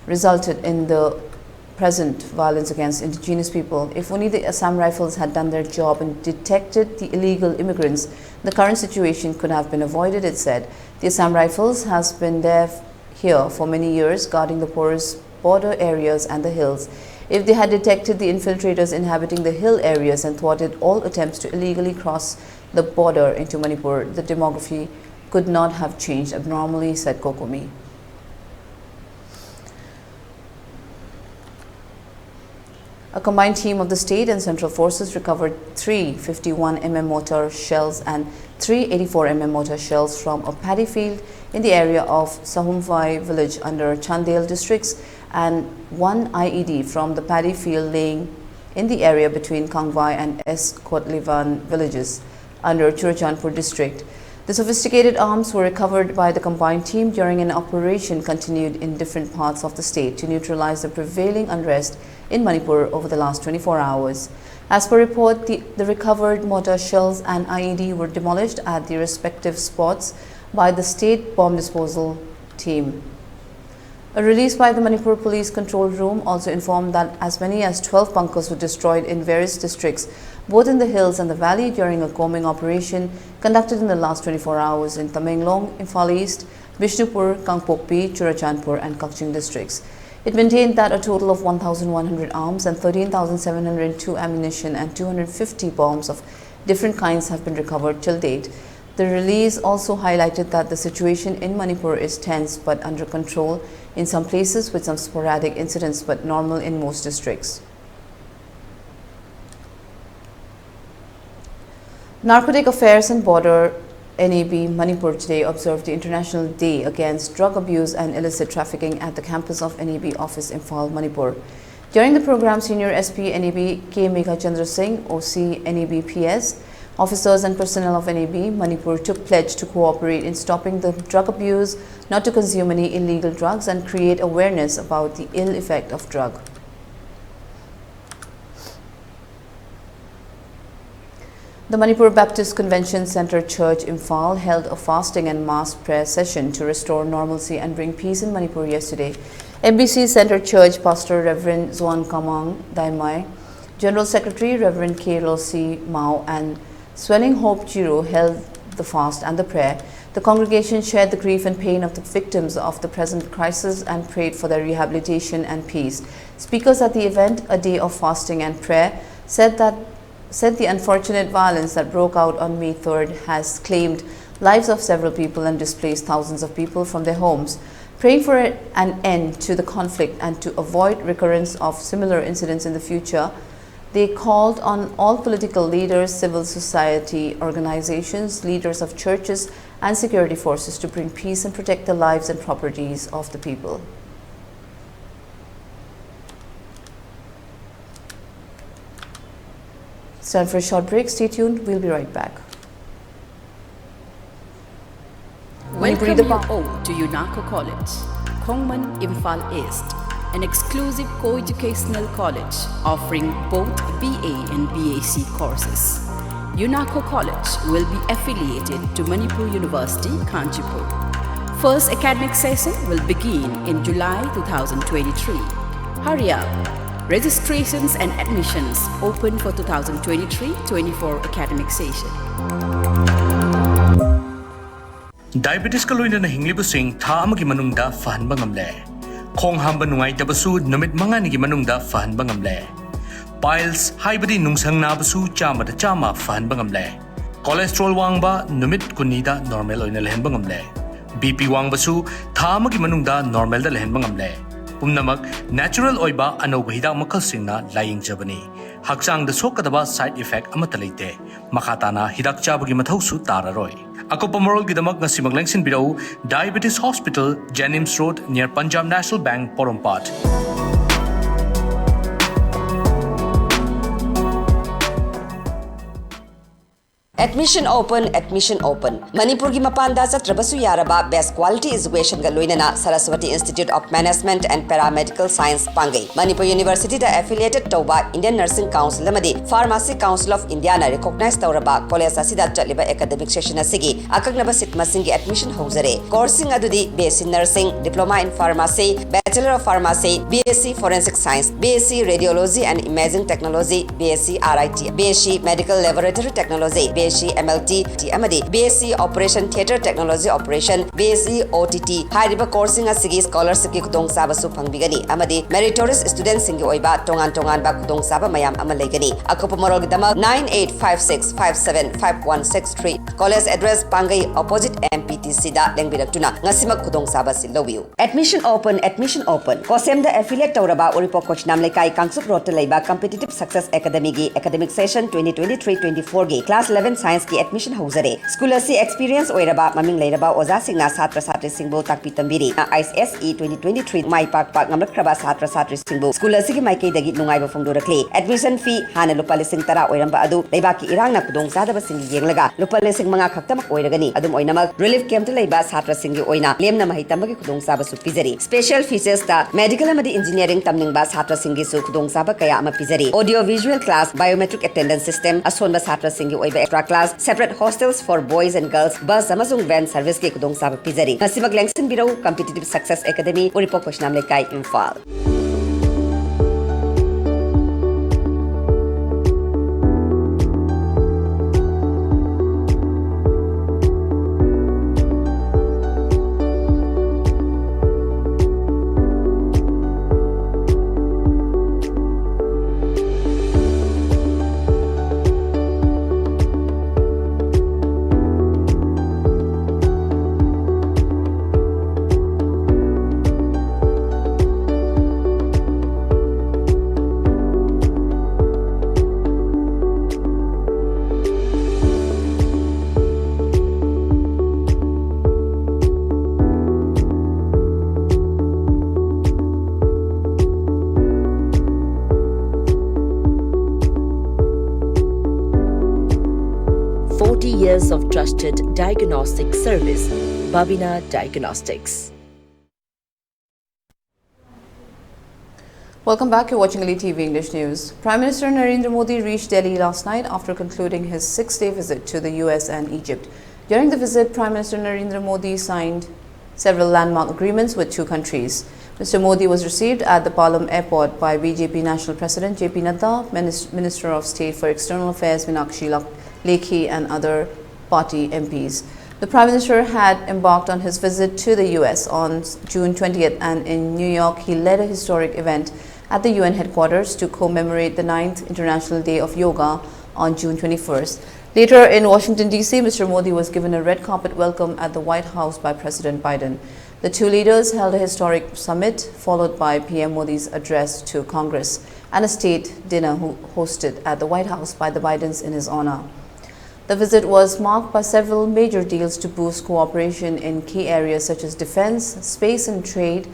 resulted in the present violence against indigenous people. If only the Assam Rifles had done their job and detected the illegal immigrants, the current situation could have been avoided, it said. The Assam Rifles has been there here for many years, guarding the porous border areas and the hills. If they had detected the infiltrators inhabiting the hill areas and thwarted all attempts to illegally cross the border into Manipur, the demography could not have changed abnormally, said COCOMI. A combined team of the state and central forces recovered three fifty-one mm mortar shells and three eighty-four mm mortar shells from a paddy field in the area of Sahumvai village under Chandel districts and one I E D from the paddy field laying in the area between Kangvai and S Kotlivan villages under Churachandpur district. The sophisticated arms were recovered by the combined team during an operation continued in different parts of the state to neutralize the prevailing unrest in Manipur over the last twenty-four hours. As per report, the, the recovered mortar shells and I E D were demolished at their respective spots by the state bomb disposal team. A release by the Manipur Police Control Room also informed that as many as twelve bunkers were destroyed in various districts, both in the hills and the valley, during a combing operation conducted in the last twenty-four hours in Tamenglong, Imphal East, Bishnupur, Kangpokpi, Churachandpur, and Kakching districts. It maintained that a total of one thousand one hundred arms and thirteen thousand seven hundred two ammunition and two hundred fifty bombs of different kinds have been recovered till date. The release also highlighted that the situation in Manipur is tense but under control in some places, with some sporadic incidents but normal in most districts. Narcotic Affairs and Border, N A B Manipur, today observed the International Day Against Drug Abuse and Illicit Trafficking at the campus of N A B office, Imphal, Manipur. During the program, Senior S P N A B K Megha Chandra Singh, O C N A B P S, officers and personnel of N A B Manipur took pledge to cooperate in stopping the drug abuse, not to consume any illegal drugs, and create awareness about the ill effect of drug. The Manipur Baptist Convention Centre Church Imphal held a fasting and mass prayer session to restore normalcy and bring peace in Manipur yesterday. M B C Centre Church Pastor Reverend Zuan Kamang Daimai, General Secretary Reverend K Rosi Mao, and Swelling Hope Jiro held the fast and the prayer. The congregation shared the grief and pain of the victims of the present crisis and prayed for their rehabilitation and peace. Speakers at the event, a day of fasting and prayer, said that said the unfortunate violence that broke out on May third has claimed lives of several people and displaced thousands of people from their homes. Praying for an end to the conflict and to avoid recurrence of similar incidents in the future, they called on all political leaders, civil society organizations, leaders of churches, and security forces to bring peace and protect the lives and properties of the people. It's time for a short break. Stay tuned. We'll be right back. Welcome you all to UNACO College, Khongman, Imphal East, an exclusive co-educational college offering both B A and B A C courses. UNACO College will be affiliated to Manipur University, Kanchipur. First academic session will begin in July two thousand twenty-three. Hurry up! Registrations and admissions open for two thousand twenty-three twenty-four academic session. ꯗꯥꯏꯕꯦꯇꯤꯁꯀ ꯂꯣꯏꯅꯅ ꯍꯤꯡꯂꯤꯕꯁꯤꯡ ꯊꯥ ꯑꯃꯒꯤ ꯃꯅꯨꯡꯗ ꯐꯍꯟꯕ ꯉꯝꯂꯦ꯫ ꯈꯣꯡ ꯍꯥꯝꯕ ꯅꯨꯡꯉꯥꯏꯇꯕꯁꯨ ꯅꯨꯃꯤꯠ ꯃꯉꯥꯅꯤꯒꯤ ꯃꯅꯨꯡꯗ ꯐꯍꯟꯕ ꯉꯝꯂꯦ꯫ ꯄꯥꯏꯜꯁ ꯍꯥꯏꯕꯗꯤ ꯅꯨꯡꯁꯪ ꯅꯥꯕꯁꯨ ꯆꯥꯝꯃꯗ ꯆꯥꯝꯃ ꯐꯍꯟꯕ ꯉꯝꯂꯦ꯫ ꯀꯣꯂꯦꯁꯇ꯭ꯔꯣꯜ ꯋꯥꯡꯕ ꯅꯨꯃꯤꯠ ꯀꯨꯟꯅꯤꯗ ꯅꯣꯔꯃꯦꯜ ꯑꯣꯏꯅ ꯂꯩꯍꯟꯕ ꯉꯝꯂꯦ꯫ ꯕꯤ ꯄꯤ ꯋꯥꯡꯕꯁꯨ ꯊꯥ ꯑꯃꯒꯤ ꯃꯅꯨꯡꯗ ꯅꯣꯔꯃꯦꯜꯗ ꯂꯩꯍꯟꯕ ꯉꯝꯂꯦ꯫ ꯄꯨꯝꯅꯃꯛ ꯅꯦꯆꯔꯦꯜ ꯑꯣꯏꯕ ꯑꯅꯧꯕ ꯍꯤꯗꯥꯛ ꯃꯈꯜꯁꯤꯡꯅ ꯂꯥꯌꯦꯡꯖꯕꯅꯤ꯫ ꯍꯛꯆꯥꯡꯗ ꯁꯣꯛꯀꯗꯕ ꯁꯥꯏꯗ ꯏꯐꯦꯛ ꯑꯃꯠꯇ ꯂꯩꯇꯦ꯫ ꯃꯈꯥ ꯇꯥꯅ ꯍꯤꯗꯥꯛ ꯆꯥꯕꯒꯤ ꯃꯊꯧꯁꯨ ꯇꯥꯔꯔꯣꯏ꯫ ꯑꯀꯨꯞꯄ ꯃꯔꯣꯜꯒꯤꯗꯃꯛ ꯉꯁꯤꯃꯛ ꯂꯦꯡꯁꯤꯟꯕꯤꯔꯛꯎ, Diabetes Hospital, JNIMS Road, near Punjab National Bank, ꯄꯣꯔꯣꯝꯄꯥꯠ꯫ Admission open, admission open. ꯃꯅꯤꯄꯨꯔꯒꯤ ꯃꯄꯥꯟꯗ ꯆꯠꯇ꯭ꯔꯕꯁꯨ ꯌꯥꯔꯕ best quality educationꯒ ꯂꯣꯏꯅꯅ Saraswati Institute of Management and Paramedical Science ꯄꯥꯡꯒꯩ꯫ Manipur Universityꯗ affiliated ꯇꯧꯕ Indian Nursing Council ꯑꯃꯗꯤ Pharmacy Council of Indiaꯅ recognize ꯇꯧꯔꯕ college ꯑꯁꯤꯗ ꯆꯠꯂꯤꯕ academic session ꯑꯁꯤꯒꯤ ꯑꯀꯛꯅꯕ seat ꯃꯁꯤꯡꯒꯤ admission ꯍꯧꯖꯔꯦ꯫ Courseꯁꯤꯡ ꯑꯗꯨꯗꯤ BSc Nursing, Diploma in Pharmacy, Bachelor of Pharmacy, BSc Forensic Science, BSc Radiology and Imaging Technology, BSc RIT, BSc Medical Laboratory Technology, BSc MLT ꯑꯃꯗꯤ BSc Operation Theatre Technology Operation, BSc OTT ꯍꯥꯏꯔꯤꯕ courseꯁꯤꯡ ꯑꯁꯤꯒꯤ scholarshipꯀꯤ ꯈꯨꯗꯣꯡꯆꯥꯕꯁꯨ ꯐꯪꯕꯤꯒꯅꯤ ꯑꯃꯗꯤ meritorious studentꯁꯤꯡꯒꯤ ꯑꯣꯏꯕ ꯇꯣꯉꯥꯟ ꯇꯣꯉꯥꯟꯕ ꯈꯨꯗꯣꯡꯆꯥꯕ ꯃꯌꯥꯝ ꯑꯃ ꯂꯩꯒꯅꯤ꯫ ꯑꯀꯨꯞꯄ ꯃꯔꯣꯜꯒꯤꯗꯃꯛ nine eight five six five seven five one six three꯫ College address ꯄꯥꯡꯒꯩ opposite MPTCꯗ ꯂꯦꯡꯕꯤꯔꯛꯇꯨꯅ ꯉꯁꯤꯃꯛ ꯈꯨꯗꯣꯡꯆꯥꯕ ꯑꯁꯤ ꯂꯧꯕꯤꯌꯨ꯫ Admission open, admission open꯫ COSEMꯗ affiliate ꯇꯧꯔꯕ ꯎꯔꯤꯄꯣꯛ ꯀꯣꯏꯁꯅꯥꯝ ꯂꯩꯀꯥꯏ ꯀꯥꯡꯆꯨꯞ ꯔꯣꯗꯇ ꯂꯩꯕ Competitive Success Academyꯒꯤ academic session twenty twenty-three twenty-fourꯒꯤ class eleven Scienceꯀꯤ admission ꯍꯧꯖꯔꯦ꯫ School ꯑꯁꯤ experience ꯑꯣꯏꯔꯕ ꯃꯃꯤꯡ ꯂꯩꯔꯕ ꯑꯣꯖꯥꯁꯤꯡꯅ ꯁꯥꯇ꯭ꯔ ꯁꯥꯇ꯭ꯔꯤꯁꯤꯡꯕꯨ ꯇꯥꯛꯄꯤ ꯇꯝꯕꯤꯔꯤ꯫ ISSE twenty twenty-three ꯃꯥꯏ ꯄꯥꯛꯄ ꯉꯝꯂꯛꯈ꯭ꯔꯕ ꯁꯥꯇ꯭ꯔ ꯁꯥꯇ꯭ꯔꯤꯁꯤꯡꯕꯨ school ꯑꯁꯤꯒꯤ ꯃꯥꯏꯀꯩꯗꯒꯤ ꯅꯨꯡꯉꯥꯏꯕ ꯐꯣꯡꯗꯣꯔꯛꯂꯤ꯫ Admission fee ꯍꯥꯟꯅ ꯂꯨꯄꯥ ꯂꯤꯁꯤꯡ ꯇꯔꯥ ꯑꯣꯏꯔꯝꯕ ꯑꯗꯨ ꯂꯩꯕꯥꯛꯀꯤ ꯏꯔꯥꯡꯅ ꯈꯨꯗꯣꯡꯆꯥꯗꯕꯁꯤꯡꯒꯤ ꯌꯦꯡꯂꯒ ꯂꯨꯄꯥ ꯂꯤꯁꯤꯡ ꯃꯉꯥ ꯈꯛꯇꯃꯛ ꯑꯣꯏꯔꯒꯅꯤ꯫ ꯑꯗꯨꯝ ꯑꯣꯏꯅꯃꯛ, relief campꯇ ꯂꯩꯕ ꯁꯥꯇ꯭ꯔꯁꯤꯡꯒꯤ ꯑꯣꯏꯅ ꯂꯦꯝꯅ ꯃꯍꯩ ꯇꯝꯕꯒꯤ ꯈꯨꯗꯣꯡꯆꯥꯕꯁꯨ ꯄꯤꯖꯔꯤ꯫ Special featuresꯇ medical ꯑꯃꯗꯤ engineering ꯇꯝꯅꯤꯡꯕ ꯁꯥꯇ꯭ꯔꯁꯤꯡꯒꯤꯁꯨ ꯈꯨꯗꯣꯡꯆꯥꯕ ꯀꯌꯥ ꯑꯃ ꯄꯤꯖꯔꯤ꯫ Audio visual class, biometric attendance system, ꯑꯁꯣꯟꯕ ꯁꯥꯇ꯭ꯔꯁꯤꯡꯒꯤ ꯑꯣꯏꯕ extra class, separate hostels for boys and girls, bus ꯑꯃꯁꯨꯡ van serviceꯀꯤ ꯈꯨꯗꯣꯡꯆꯥꯕ ꯄꯤꯖꯔꯤ꯫ ꯉꯁꯤꯃꯛ ꯂꯦꯡꯁꯤꯟꯕꯤꯔꯧ꯫ Competitive Success Academy, ꯎꯔꯤꯄꯣꯛ ꯀꯣꯏꯁꯅꯥꯝ ꯂꯩꯀꯥꯏ, Imphal. years of trusted diagnostic service, Babina Diagnostics. Welcome back. You're watching Elite T V English News. Prime Minister Narendra Modi reached Delhi last night after concluding his six-day visit to the U S and Egypt. During the visit, Prime Minister Narendra Modi signed several landmark agreements with two countries. Mister Modi was received at the Palam airport by B J P National President J P Nadda, Minis- Minister of State for External Affairs Meenakshi Lak- Lekhi, and other party M Ps. The Prime Minister had embarked on his visit to the U S on June twentieth, and in New York, he led a historic event at the U N headquarters to commemorate the ninth International Day of Yoga on June twenty-first. Later in Washington, D C, Mister Modi was given a red carpet welcome at the White House by President Biden. The two leaders held a historic summit, followed by P M Modi's address to Congress and a state dinner ho- hosted at the White House by the Bidens in his honor. The visit was marked by several major deals to boost cooperation in key areas such as defense, space, and trade.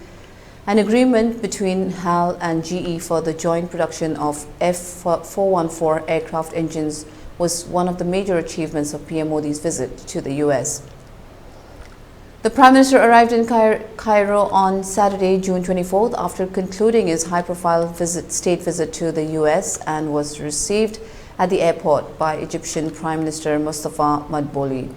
An agreement between HAL and G E for the joint production of F four one four aircraft engines was one of the major achievements of P M Modi's visit to the U S. The Prime Minister arrived in Cair- Cairo on Saturday, June twenty-fourth, after concluding his high-profile visit, state visit to the U S, and was received at the airport by Egyptian Prime Minister Mustafa Madbouly.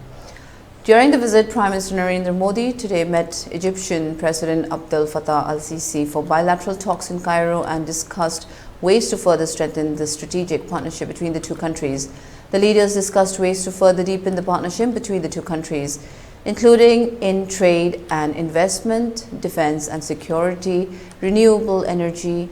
During the visit, Prime Minister Narendra Modi today met Egyptian President Abdel Fattah al-Sisi for bilateral talks in Cairo and discussed ways to further strengthen the strategic partnership between the two countries. The leaders discussed ways to further deepen the partnership between the two countries, including in trade and investment, defense and security, renewable energy,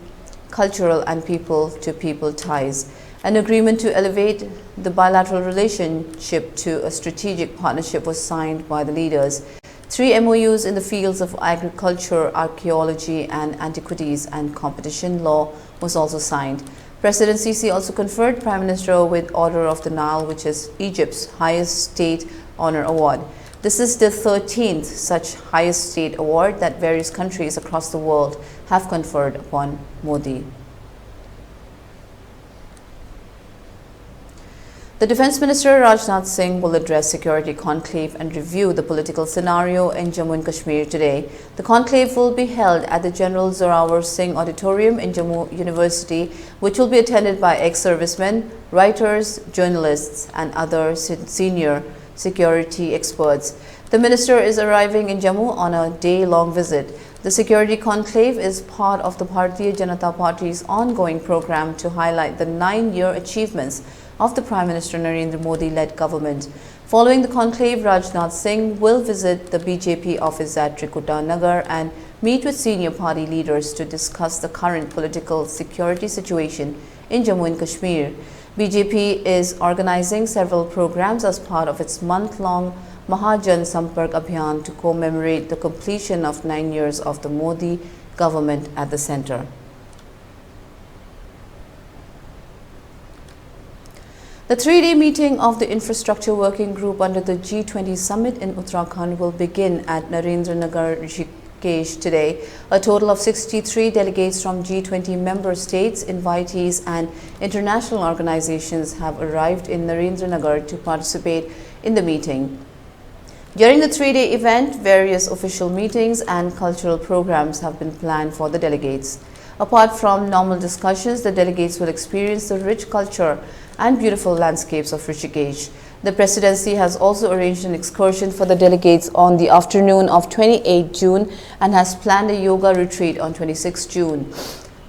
cultural and people-to-people ties. An agreement to elevate the bilateral relationship to a strategic partnership was signed by the leaders. Three M O Us in the fields of agriculture, archaeology and antiquities, and competition law was also signed. President Sisi also conferred Prime Minister with Order of the Nile, which is Egypt's highest state honor award. This is the thirteenth such highest state award that various countries across the world have conferred upon Modi. The Defense Minister Rajnath Singh will address security conclave and review the political scenario in Jammu and Kashmir today. The conclave will be held at the General Zorawar Singh Auditorium in Jammu University, which will be attended by ex-servicemen, writers, journalists, and other se- senior security experts. The minister is arriving in Jammu on a day-long visit. The security conclave is part of the Bharatiya Janata Party's ongoing program to highlight the nine-year achievements of the Prime Minister Narendra Modi-led government. Following the conclave, Rajnath Singh will visit the B J P office at Trikuta Nagar and meet with senior party leaders to discuss the current political security situation in Jammu and Kashmir. B J P is organizing several programs as part of its month-long Mahajan Sampark Abhiyan to commemorate the completion of nine years of the Modi government at the center. The three-day meeting of the Infrastructure Working Group under the G twenty Summit in Uttarakhand will begin at Narendra Nagar, Rishikesh today. A total of sixty-three delegates from G twenty member states, invitees, and international organizations have arrived in Narendra Nagar to participate in the meeting. During the three-day event, various official meetings and cultural programs have been planned for the delegates. Apart from normal discussions, the delegates will experience the rich culture and beautiful landscapes of Rishikesh. The presidency has also arranged an excursion for the delegates on the afternoon of twenty-eighth June and has planned a yoga retreat on twenty-sixth June.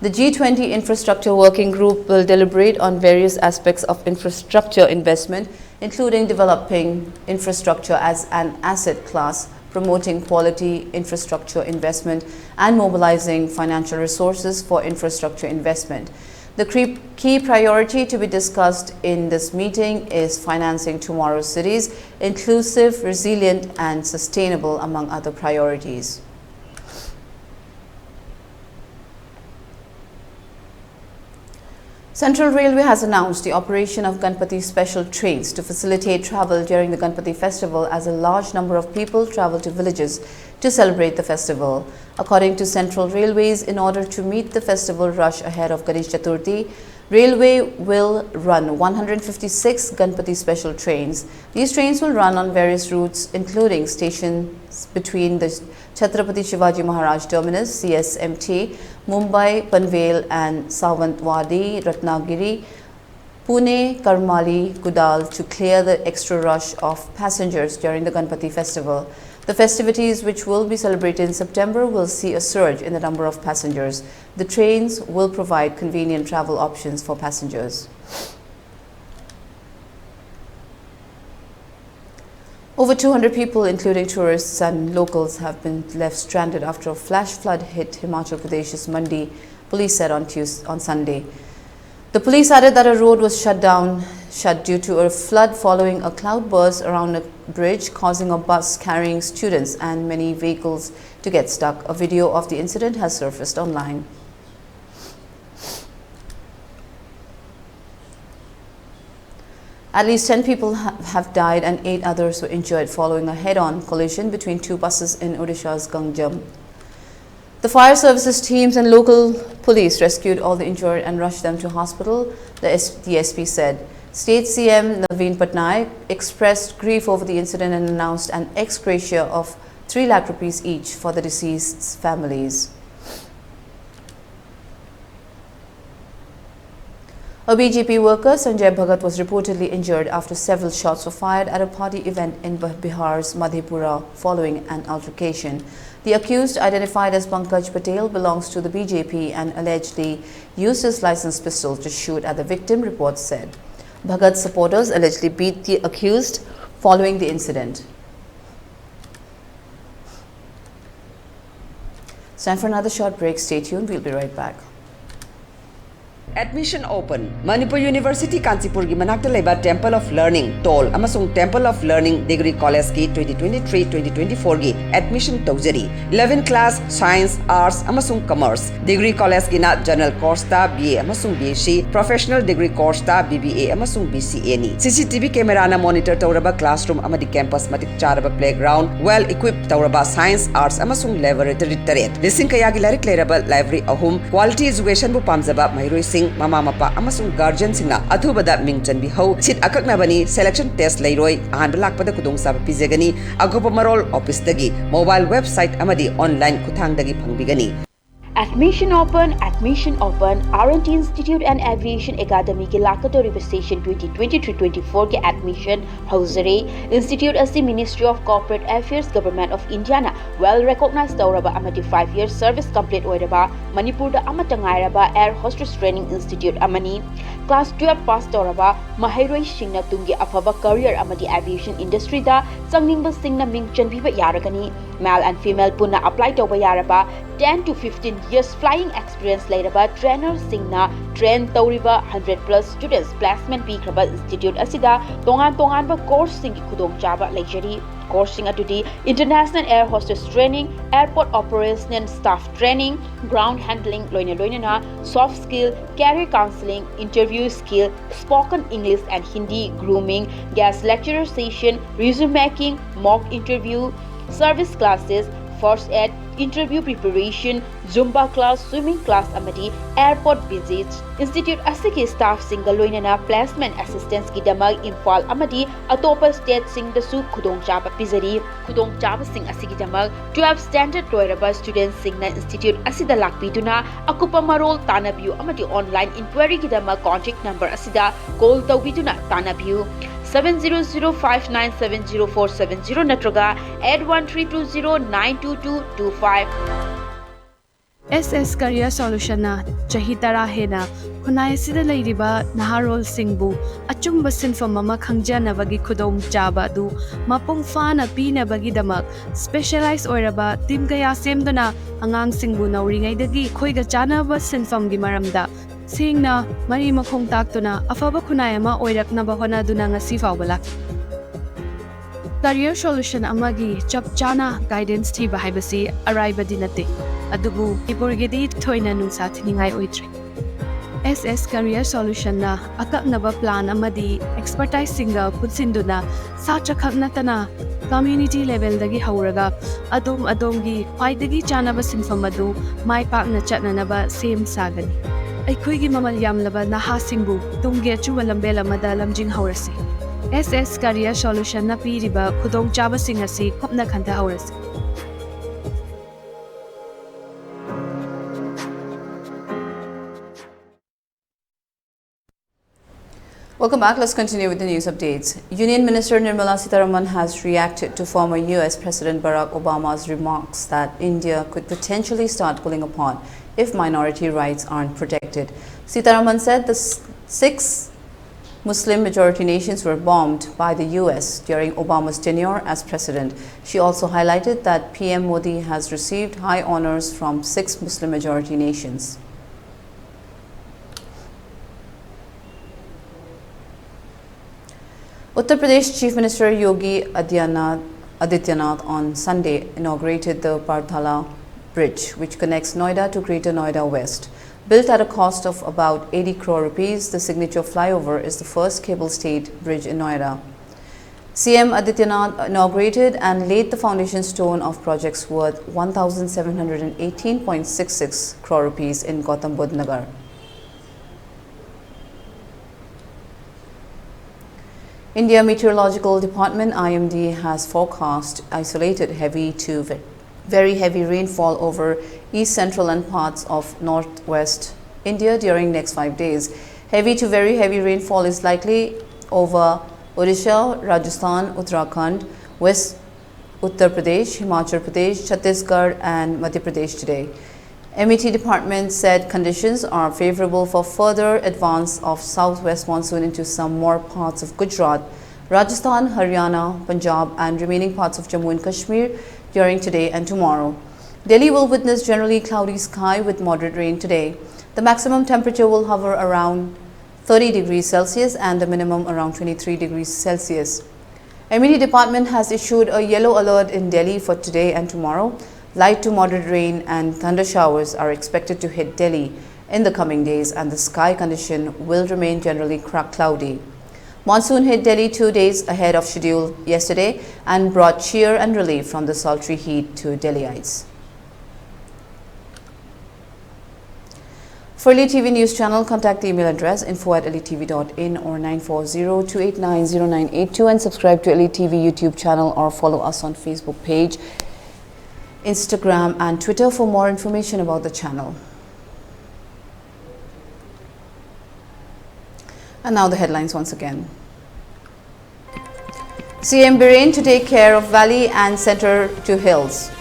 The G twenty Infrastructure Working Group will deliberate on various aspects of infrastructure investment, including developing infrastructure as an asset class, promoting quality infrastructure investment, and mobilizing financial resources for infrastructure investment. The cre- key priority to be discussed in this meeting is financing tomorrow's cities, inclusive, resilient, and sustainable, among other priorities. Central Railway has announced the operation of Ganpati special trains to facilitate travel during the Ganpati festival, as a large number of people travel to villages to celebrate the festival. According to Central Railways, in order to meet the festival rush ahead of Ganesh Chaturthi, Railway will run one hundred fifty-six Ganpati special trains. These trains will run on various routes, including stations between the Chhatrapati Shivaji Maharaj Terminus, C S M T, Mumbai, Panvel, and Sawantwadi, Ratnagiri, Pune, Karmali, Kudal, to clear the extra rush of passengers during the Ganpati festival. The festivities, which will be celebrated in September, will see a surge in the number of passengers. The trains will provide convenient travel options for passengers. Over two hundred people, including tourists and locals, have been left stranded after a flash flood hit Himachal Pradesh's Mandi, police said on Tuesday, on Sunday. The police added that a road was shut down, shut due to a flood following a cloudburst around a bridge, causing a bus carrying students and many vehicles to get stuck. A video of the incident has surfaced online. At least ten people ha-, have died and eight others were injured following a head-on collision between two buses in Odisha's Gangaram. The fire services teams and local police rescued all the injured and rushed them to hospital, the S-, the S P said. State C M Naveen Patnaik expressed grief over the incident and announced an ex gratia of three lakh rupees each for the deceased's families. A B J P worker, Sanjay Bhagat, was reportedly injured after several shots were fired at a party event in Bah-, Bihar's Madhepura following an altercation. The accused, identified as Pankaj Patel, belongs to the B J P and allegedly used his licensed pistol to shoot at the victim, reports said. Bhagat's supporters allegedly beat the accused following the incident. It's time for another short break. Stay tuned. We'll be right back. Admission open. Manipur University Kanchipur ꯒꯤ ꯃꯅꯥꯛꯇ ꯂꯩꯕ Temple of Learning, toll, ꯑꯃꯁꯨꯡ Temple of Learning Degree College ꯀꯤ twenty twenty-three twenty twenty-four ꯒꯤ admission ꯇꯧꯖꯔꯤ꯫ Eleventh class, Science, Arts, ꯑꯃꯁꯨꯡ Commerce꯫ Degree College ꯀꯤꯅ General Course ꯇ B A ꯑꯃꯁꯨꯡ B S C, Professional Degree Course ꯇ B B A ꯑꯃꯁꯨꯡ B C A ꯅꯤ꯫ C C T V camera ꯅ monitor ꯇꯧꯔꯕ classroom ꯑꯃꯗꯤ campus ꯃꯇꯤꯛ ꯆꯥꯔꯕ playground, well equipped ꯇꯧꯔꯕ Science, Arts, ꯑꯃꯁꯨꯡ Laboratory ꯇꯔꯦꯠ, ꯂꯤꯁꯤꯡ ꯀꯌꯥꯒꯤ ꯂꯥꯏꯔꯤꯛ ꯂꯩꯔꯕ library ꯑꯍꯨꯝ, quality education ꯕꯨ ꯄꯥꯝꯖꯕ ꯃꯍꯩꯔꯣꯏꯁꯤꯡ ꯃꯃꯥ ꯃꯄꯥ ꯑꯃꯁꯨꯡ ꯒꯥꯔꯖꯤꯌꯟꯁꯤꯡꯅ ꯑꯊꯨꯕꯗ ꯃꯤꯡ ꯆꯟꯕꯤꯍꯧ꯫ ꯁꯤꯠ ꯑꯀꯛꯅꯕꯅꯤ, ꯁꯦꯂꯦꯛꯁꯟ ꯇꯦꯁ ꯂꯩꯔꯣꯏ꯫ ꯑꯍꯥꯟꯕ ꯂꯥꯛꯄꯗ ꯈꯨꯗꯣꯡꯆꯥꯕ ꯄꯤꯖꯒꯅꯤ꯫ ꯑꯀꯨꯞꯄ ꯃꯔꯣꯜ ꯑꯣꯐꯤꯁꯇꯒꯤ, ꯃꯣꯕꯥꯏꯜ ꯋꯦꯕꯁꯥꯏꯠ ꯑꯃꯗꯤ ꯑꯣꯟꯂꯥꯏꯟ ꯈꯨꯠꯊꯥꯡꯗꯒꯤ ꯐꯪꯕꯤꯒꯅꯤ꯫ Admission open, admission open. R and T Institute and Aviation Academyꯒꯤ ꯂꯥꯛꯀꯗꯧꯔꯤꯕ session twenty twenty-three twenty-fourꯒꯤ admission ꯍꯧꯖꯔꯦ꯫ Institute ꯑꯁꯤ Ministry of Corporate Affairs, Government of Indiaꯅ well recognize ꯇꯧꯔꯕ ꯑꯃꯗꯤ five year service complete ꯑꯣꯏꯔꯕ, ꯃꯅꯤꯄꯨꯔꯗ ꯑꯃꯠꯇ ꯉꯥꯏꯔꯕ air hostess training institute ꯑꯃꯅꯤ꯫ Class twelve pass ꯇꯧꯔꯕ ꯃꯍꯩꯔꯣꯏꯁꯤꯡꯅ ꯇꯨꯡꯒꯤ ꯑꯐꯕ career ꯑꯃꯗꯤ aviation industryꯗ ꯆꯪꯅꯤꯡꯕꯁꯤꯡꯅ ꯃꯤꯡ ꯆꯟꯕꯤꯕ ꯌꯥꯔꯒꯅꯤ꯫ Male and female ꯄꯨꯟꯅ apply ꯇꯧꯕ ꯌꯥꯔꯕ, ten to fifteen years flying experience ꯂꯩꯔꯕ trainerꯁꯤꯡꯅ train ꯇꯧꯔꯤꯕ hundred plus students placement ꯄꯤꯈ꯭ꯔꯕ institute ꯑꯁꯤꯗ ꯇꯣꯉꯥꯟ ꯇꯣꯉꯥꯟꯕ courseꯁꯤꯡꯒꯤ ꯈꯨꯗꯣꯡꯆꯥꯕ ꯂꯩꯖꯔꯤ꯫ Courseꯁꯤꯡ ꯑꯗꯨꯗꯤ International Air Hostess Training, Airport Operational Staff Training, Ground Handling, ꯂꯣꯏꯅ ꯂꯣꯏꯅꯅ soft skill, career counseling, interview skill, spoken English and Hindi, grooming, guest lecturer session, resume making, mock interview, service classes, first aid, interview preparation, Zumba class, swimming class ꯑꯃꯗꯤ airport visits꯫ Institute ꯑꯁꯤꯒꯤ staffꯁꯤꯡꯒ ꯂꯣꯏꯅꯅ placement assistanceꯀꯤꯗꯃꯛ Imphal ꯑꯃꯗꯤ ꯑꯇꯣꯞꯄ stateꯁꯤꯡꯗꯁꯨ ꯈꯨꯗꯣꯡꯆꯥꯕ ꯄꯤꯖꯔꯤ꯫ ꯈꯨꯗꯣꯡꯆꯥꯕꯁꯤꯡ ꯑꯁꯤꯒꯤꯗꯃꯛ twelve standard ꯂꯣꯏꯔꯕ studentꯁꯤꯡꯅ institute ꯑꯁꯤꯗ ꯂꯥꯛꯄꯤꯗꯨꯅ ꯑꯀꯨꯞꯄ ꯃꯔꯣꯜ ꯇꯥꯟꯅꯕꯤꯌꯨ ꯑꯃꯗꯤ online inquiryꯒꯤꯗꯃꯛ contact number ꯑꯁꯤꯗ call ꯇꯧꯕꯤꯗꯨꯅ ꯇꯥꯟꯅꯕꯤꯌꯨ꯫ Seven zero zero five nine seven zero four seven zero ꯅꯠꯇ꯭ꯔꯒ eight one three two zero nine two two two five꯫ S S Career Solutionꯅ ꯆꯍꯤ ꯇꯔꯥ ꯍꯦꯟꯅ ꯈꯨꯟꯅꯥꯏ ꯑꯁꯤꯗ ꯂꯩꯔꯤꯕ ꯅꯍꯥꯔꯣꯜꯁꯤꯡꯕꯨ ꯑꯆꯨꯝꯕ ꯁꯤꯟꯐꯝ ꯑꯃ ꯈꯪꯖꯅꯕꯒꯤ ꯈꯨꯗꯣꯡꯆꯥꯕ ꯑꯗꯨ ꯃꯄꯨꯡ ꯐꯥꯅ ꯄꯤꯅꯕꯒꯤꯗꯃꯛ specialize ꯑꯣꯏꯔꯕ team ꯀꯌꯥ ꯁꯦꯝꯗꯨꯅ ꯑꯉꯥꯡꯁꯤꯡꯕꯨ ꯅꯧꯔꯤꯉꯩꯗꯒꯤ ꯑꯩꯈꯣꯏꯒ ꯆꯥꯟꯅꯕ ꯁꯤꯟꯐꯝꯒꯤ ꯃꯔꯝꯗ ꯁꯦꯡꯅ ꯃꯔꯤ ꯃꯈꯣꯡ ꯇꯥꯛꯇꯨꯅ ꯑꯐꯕ ꯈꯨꯟꯅꯥꯏ ꯑꯃ ꯑꯣꯏꯔꯛꯅꯕ ꯍꯣꯠꯅꯗꯨꯅ ꯉꯁꯤ ꯐꯥꯎꯕ ꯂꯥꯛꯂꯤ꯫ Career solution ꯑꯃꯒꯤ ꯆꯞ ꯆꯥꯅ guidance ꯊꯤꯕ ꯍꯥꯏꯕꯁꯤ ꯑꯔꯥꯏꯕꯗꯤ ꯅꯠꯇꯦ, ꯑꯗꯨꯕꯨ ꯃꯅꯤꯄꯨꯔꯒꯤꯗꯤ ꯊꯣꯏꯅ ꯅꯨꯡꯁꯥ ꯊꯤꯅꯤꯡꯉꯥꯏ ꯑꯣꯏꯗ꯭ꯔꯦ꯫ S S Career Solutionꯅ ꯑꯀꯛꯅꯕ plan ꯑꯃꯗꯤ expertiseꯁꯤꯡꯒ ꯄꯨꯟꯁꯤꯟꯗꯨꯅ ꯁꯥꯇ꯭ꯔꯈꯛ ꯅꯠꯇꯅ community levelꯗꯒꯤ ꯍꯧꯔꯒ ꯑꯗꯣꯝ ꯑꯗꯣꯝꯒꯤ ꯈ꯭ꯋꯥꯏꯗꯒꯤ ꯆꯥꯅꯕ ꯁꯤꯟꯐꯝ ꯑꯗꯨ ꯃꯥꯏ ꯄꯥꯛꯅ ꯆꯠꯅꯅꯕ ꯁꯦꯝ ꯁꯥꯒꯅꯤ꯫ ꯑꯩꯈꯣꯏꯒꯤ ꯃꯃꯜ ꯌꯥꯝꯂꯕ ꯅꯍꯥꯁꯤꯡꯕꯨ ꯇꯨꯡꯒꯤ ꯑꯆꯨꯝꯕ ꯂꯝꯕꯦꯜ ꯑꯃꯗ ꯂꯝꯖꯤꯡꯍꯧꯔꯁꯤ꯫ ꯑꯦꯁ ꯑꯦꯁ ꯀꯔꯤꯌꯔ ꯁꯣꯂꯨꯁꯟꯅ ꯄꯤꯔꯤꯕ ꯈꯨꯗꯣꯡꯆꯥꯕꯁꯤꯡ ꯑꯁꯤ ꯀꯨꯞꯅ ꯈꯟꯊꯍꯧꯔꯁꯤ꯫ Welcome back. Let's continue with the news updates. Union Minister Nirmala Sitharaman has reacted to former U S President Barack Obama's remarks that India could potentially start pulling apart if minority rights aren't protected. Sitharaman said the s- six Muslim majority nations were bombed by the U S during Obama's tenure as president. She also highlighted that P M Modi has received high honors from six Muslim majority nations. Uttar Pradesh Chief Minister Yogi Adityanath, Adityanath on Sunday inaugurated the Parthala Bridge, which connects Noida to Greater Noida West. Built at a cost of about eighty crore rupees, the signature flyover is the first cable stayed bridge in Noida. C M Adityanath inaugurated and laid the foundation stone of projects worth one thousand seven hundred eighteen point six six crore rupees in Gautam Budh Nagar. India Meteorological Department, I M D, has forecast isolated heavy to ve- very heavy rainfall over east central and parts of northwest India during next five days. Heavy to very heavy rainfall is likely over Odisha, Rajasthan, Uttarakhand, West Uttar Pradesh, Himachal Pradesh, Chhattisgarh, and Madhya Pradesh today. M E T department said conditions are favorable for further advance of southwest monsoon into some more parts of Gujarat, Rajasthan, Haryana, Punjab, and remaining parts of Jammu and Kashmir during today and tomorrow. Delhi will witness generally cloudy sky with moderate rain today. The maximum temperature will hover around thirty degrees Celsius and the minimum around twenty-three degrees Celsius. M E T department has issued a yellow alert in Delhi for today and tomorrow. Light to moderate rain and thunder showers are expected to hit Delhi in the coming days, and the sky condition will remain generally cra- cloudy. Monsoon hit Delhi two days ahead of schedule yesterday and brought cheer and relief from the sultry heat to Delhiites. For L E T V News Channel, contact the email address info at L E T V dot in or nine four zero, two eight nine, zero nine eight two and subscribe to L E T V YouTube channel or follow us on Facebook page, Instagram and Twitter for more information about the channel. And now the headlines once again. C M Biren to take care of valley and centre to hills.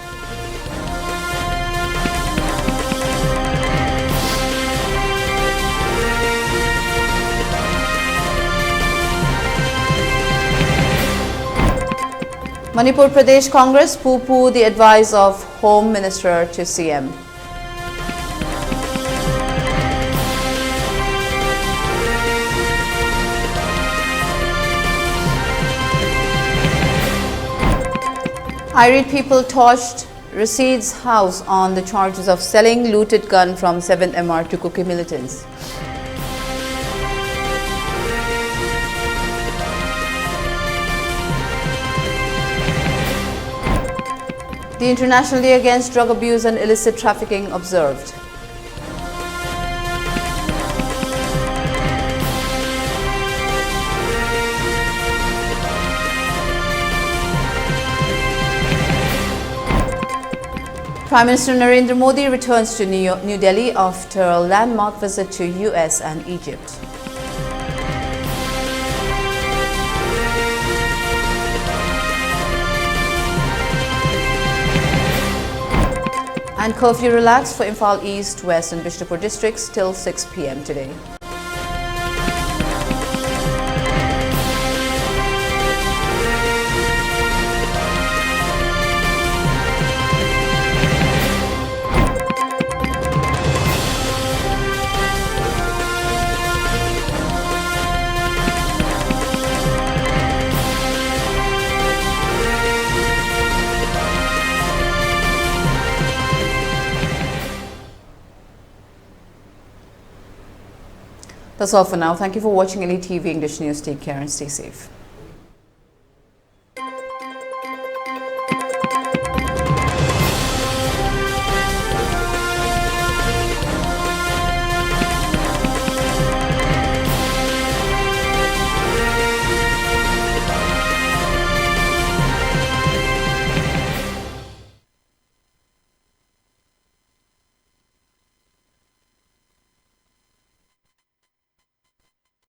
Manipur Pradesh Congress poo-poo the advice of Home Minister to C M. Irate people torched Rashid's house on the charges of selling looted gun from seventh M R to Kuki militants. The International Day Against Drug Abuse and Illicit Trafficking observed. Prime Minister Narendra Modi returns to New York, New Delhi after a landmark visit to U S and Egypt. And curfew relaxed for Imphal East, West and Bishnupur districts till six p m today. That's all for now. Thank you for watching L E T V English News. Take care and stay safe.